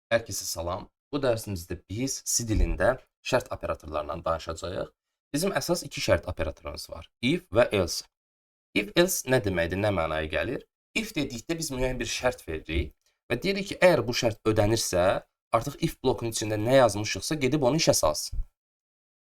Hər kəsə salam. Bu dərsimizdə biz C dilində şərt operatorlarından danışacağıq. Bizim əsas iki şərt operatorumuz var. If və else. If else nə deməkdir, nə mənaya gəlir? If dedikdə biz müəyyən bir şərt veririk və deyirik ki, əgər bu şərt ödənirsə, artıq if blokunun içində nə yazmışıqsa gedib onu işə salsın.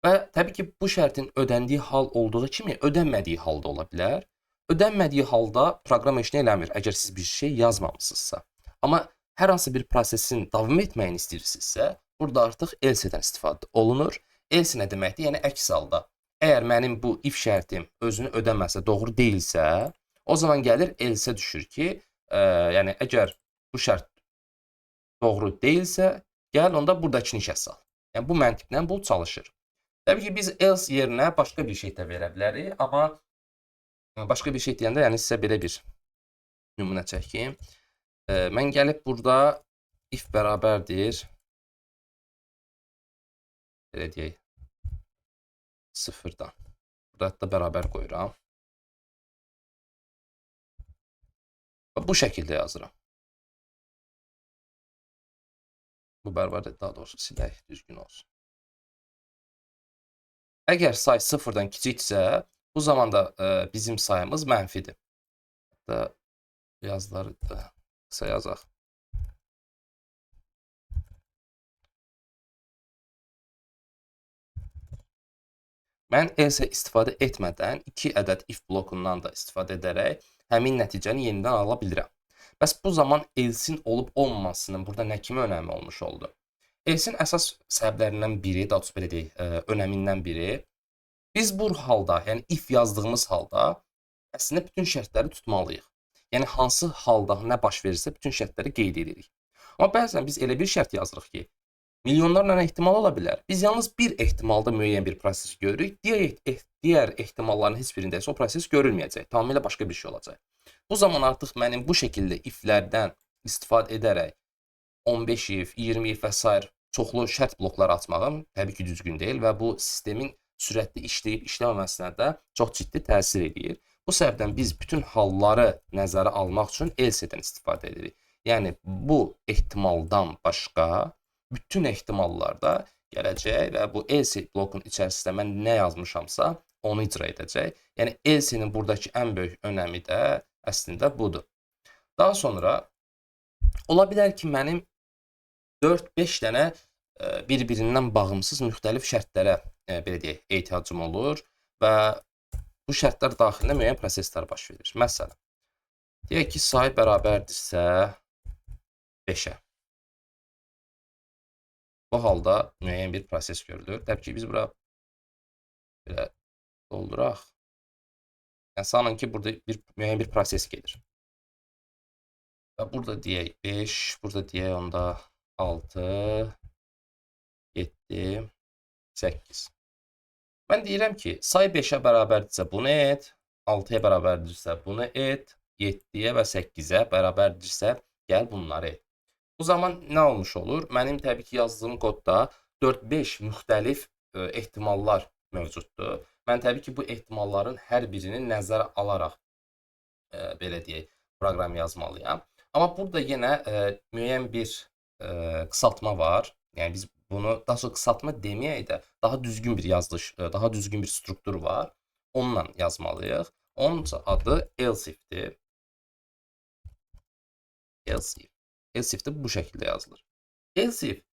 Və təbii ki, bu şərtin ödəndiyi hal olduğu kimi ödənmədiyi hal da ola bilər. Ödənmədiyi halda proqram heç nə eləmir, əgər siz bir şey yazmamısınızsa. Amma hər hansı bir prosesin davam etməyini istəyirsinizsə, burada artıq else-dən istifadə olunur. Else nə deməkdir? Yəni əks halda. Əgər mənim bu if şərtim özünü ödəməsə, doğru deyilsə, o zaman gəlir else düşür ki, yəni əgər bu şərt doğru deyilsə, gəl onda buradakını işə sal. Yəni bu məntiqlə bu çalışır. Təbii ki, biz else yerinə başqa bir şey də verə bilərik, amma başqa bir şey deyəndə, yəni sizə belə bir nümunə çəkim. Mən gəlib burada if bərabərdir, belə deyək, sıfırdan. Burada hətta bərabər qoyuram. Və bu şəkildə yazıram. Bu bərabər, daha doğrusu silək, düzgün olsun. Əgər say sıfırdan kiçikdirsə, bu zaman da bizim sayımız mənfidir. Hətta yazıları da qısa yazaq. Mən else istifadə etmədən iki ədəd if blokundan da istifadə edərək həmin nəticəni yenidən ala bilirəm. Bəs bu zaman else-in olub olmamasının burada nə kimi önəmi olmuş oldu? Else-in əsas səbəblərindən biri, daha doğrusu belə deyək, önəmindən biri, biz bu halda, yəni if yazdığımız halda əslində bütün şərtləri tutmalıyıq. Yəni hansı halda nə baş verirsə bütün şərtləri qeyd edirik. Amma bəzən biz elə bir şərt yazırıq ki, milyonlarla ehtimal ola bilər. Biz yalnız bir ehtimalda müəyyən bir proses görürük, digər ehtimalların heç birində isə o proses görülməyəcək. Tamamilə başqa bir şey olacaq. Bu zaman artıq mənim bu şəkildə iflərdən istifadə edərək 15 if, 20 if və sair çoxlu şərt blokları açmağım təbii ki, düzgün deyil və bu sistemin sürətli işləyib işləməməsinə də çox ciddi təsir eləyir. Bu səbəbdən biz bütün halları nəzərə almaq üçün else-dən istifadə edirik. Yəni bu ehtimaldan başqa bütün ehtimallarda gələcək və bu else blokun içərisində mən nə yazmışamsa onu icra edəcək. Yəni else-nin buradakı ən böyük önəmi də əslində budur. Daha sonra ola bilər ki, mənim 4-5 dənə bir-birindən bağımsız müxtəlif şərtlərə, belə deyək, ehtiyacım olur və bu şərtlər daxilində müəyyən proseslər baş verir. Məsələn, deyək ki, say bərabərdirsə 5-ə. Bu halda müəyyən bir proses görülür. Təbii ki, biz bura belə dolduraq. Yəni, sanın ki, burada müəyyən bir proses gedir. Və burada deyək 5, burada deyək onda 6, 7, 8. Mən deyirəm ki, say 5-ə bərabərdirsə bunu et, 6-ya bərabərdirsə bunu et, 7-yə və 8-ə bərabərdirsə gəl bunları et. Bu zaman nə olmuş olur? Mənim təbii ki, yazdığım kodda 4-5 müxtəlif ehtimallar mövcuddur. Mən təbii ki, bu ehtimalların hər birini nəzərə alaraq, belə deyək, proqram yazmalıyam. Amma burada yenə müəyyən bir qısaltma var. Yəni biz bunu daha çox qısaltma deməyək də daha düzgün bir yazılış, daha düzgün bir struktur var. Onunla yazmalıyıq. Onun adı else if'dir. Else if. Else if də bu şəkildə yazılır. Else if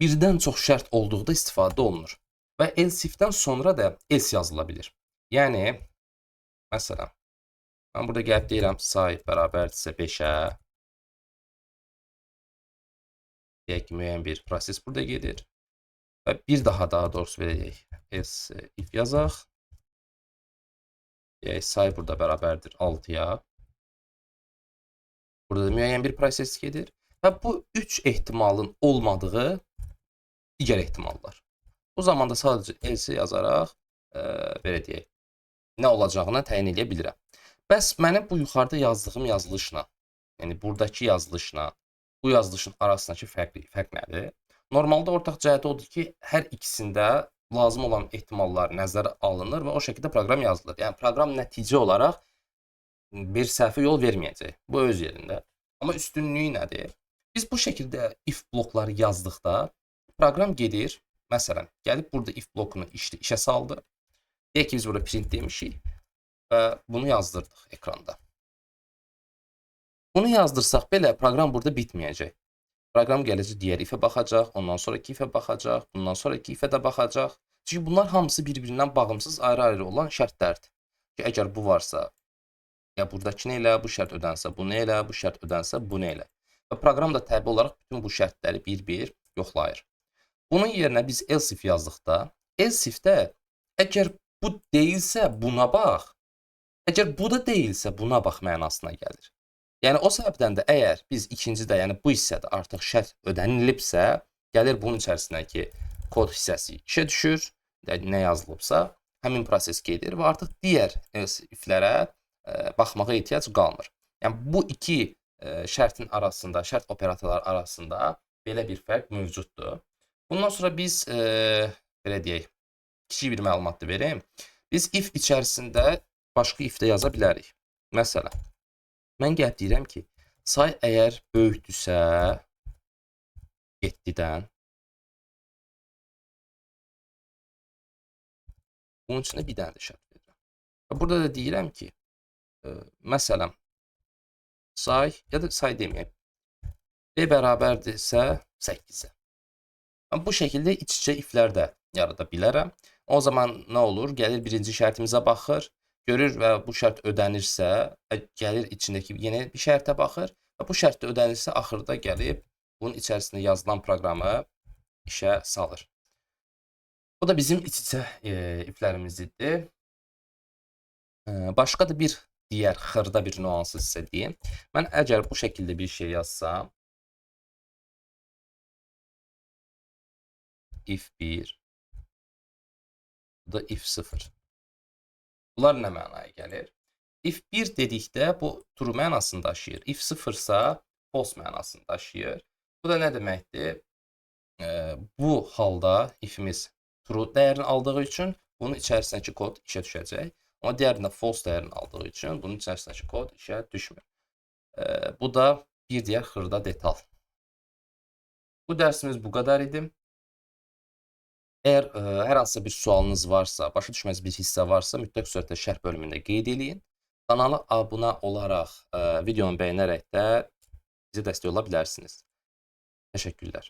birdən çox şərt olduqda istifadə olunur. Və else if'dən sonra da else yazıla bilir. Yəni, məsələn, mən burada gəlib deyirəm, say bərabərdirsə 5-ə, deyək ki, müəyyən bir proses burada gedir. Və bir daha doğrusu belə deyək, else if yazaq. Deyək, say burada bərabərdir 6-ya. Burada da müəyyən bir proses gedir. Və bu 3 ehtimalın olmadığı digər ehtimallar. Bu zaman da sadəcə else yazaraq, belə deyək, nə olacağını təyin edə bilirəm. Bəs mənim bu yuxarıda yazdığım yazılışla, yəni buradakı yazılışla, bu yazılışın arasındakı fərq nədir? Normalda ortaq cəhəti odur ki, hər ikisində lazım olan ehtimallar nəzərə alınır və o şəkildə proqram yazılır. Yəni proqram nəticə olaraq bir səhvə yol verməyəcək. Bu öz yerində. Amma üstünlüyü nədir? Biz bu şəkildə if blokları yazdıqda proqram gedir, məsələn, gəlib burada if blokunu işə saldı. Deyək ki, biz burada print demişik və bunu yazdırdıq ekranda. Bunu yazdırsaq belə proqram burada bitməyəcək. Proqram gələcək digər ifə baxacaq, ondan sonraki ifə baxacaq, bundan sonraki ifə də baxacaq. Çünki bunlar hamısı bir-birindən bağımsız, ayrı-ayrı olan şərtlərdir. Ki, əgər bu varsa, ya buradakını elə, bu şərt ödənsə bunu elə, bu şərt ödənsə bunu elə. Və proqram da təbii olaraq bütün bu şərtləri bir-bir yoxlayır. Bunun yerinə biz else if yazdıqda, else if-də əgər bu deyilsə buna bax, əgər bu da deyilsə buna bax mənasına gəlir. Yəni o səbəbdən də əgər biz ikincidə, yəni bu hissədə artıq şərt ödənilibsə, gəlir bunun içərisindəki kod hissəsi işə düşür, nə yazılıbsa, həmin proses gedir və artıq digər else if-lərə baxmağa ehtiyac qalmır. Yəni bu iki şərtin arasında, şərt operatorları arasında belə bir fərq mövcuddur. Bundan sonra biz belə deyək, kiçik bir məlumat da verim. Biz if içərisində başqa if də yaza bilərik. Məsələn, mən gəlib deyirəm ki, say əgər böyükdürsə 7-dən, bunun üçün də bir dənə də şərt verirəm. Və burada da deyirəm ki, məsələn, say, ya da say deməyək, B bərabərdirsə 8-ə. Mən bu şəkildə iç-içə iflər də yarada bilərəm. O zaman nə olur? Gəlir birinci şərtimizə baxır, görür və bu şərt ödənirsə, gəlir içindəki yenə bir şərtə baxır və bu şərt də ödənirsə, axırda gəlib bunun içərisində yazılan proqramı işə salır. Bu da bizim iç-içə iflərimiz idi. Başqa da bir digər xırda bir nüansı sizə deyim. Mən əgər bu şəkildə bir şey yazsam, if 1, bu da if 0. Bunlar nə mənaya gəlir? If 1 dedikdə bu true mənasını daşıyır. If 0 isə false mənasını daşıyır. Bu da nə deməkdir? Bu halda ifimiz true dəyərini aldığı üçün bunun içərisindəki kod işə düşəcək. Amma digərində false dəyərini aldığı üçün bunun içərisindəki kod işə düşmür. Bu da bir digər xırda detal. Bu dərsimiz bu qədər idi. Əgər hər hansısa bir sualınız varsa, başa düşməz bir hissə varsa, mütləq surətdə şərh bölümündə qeyd eləyin. Kanala abunə olaraq, videonu bəyənərək də bizə dəstək ola bilərsiniz. Təşəkkürlər.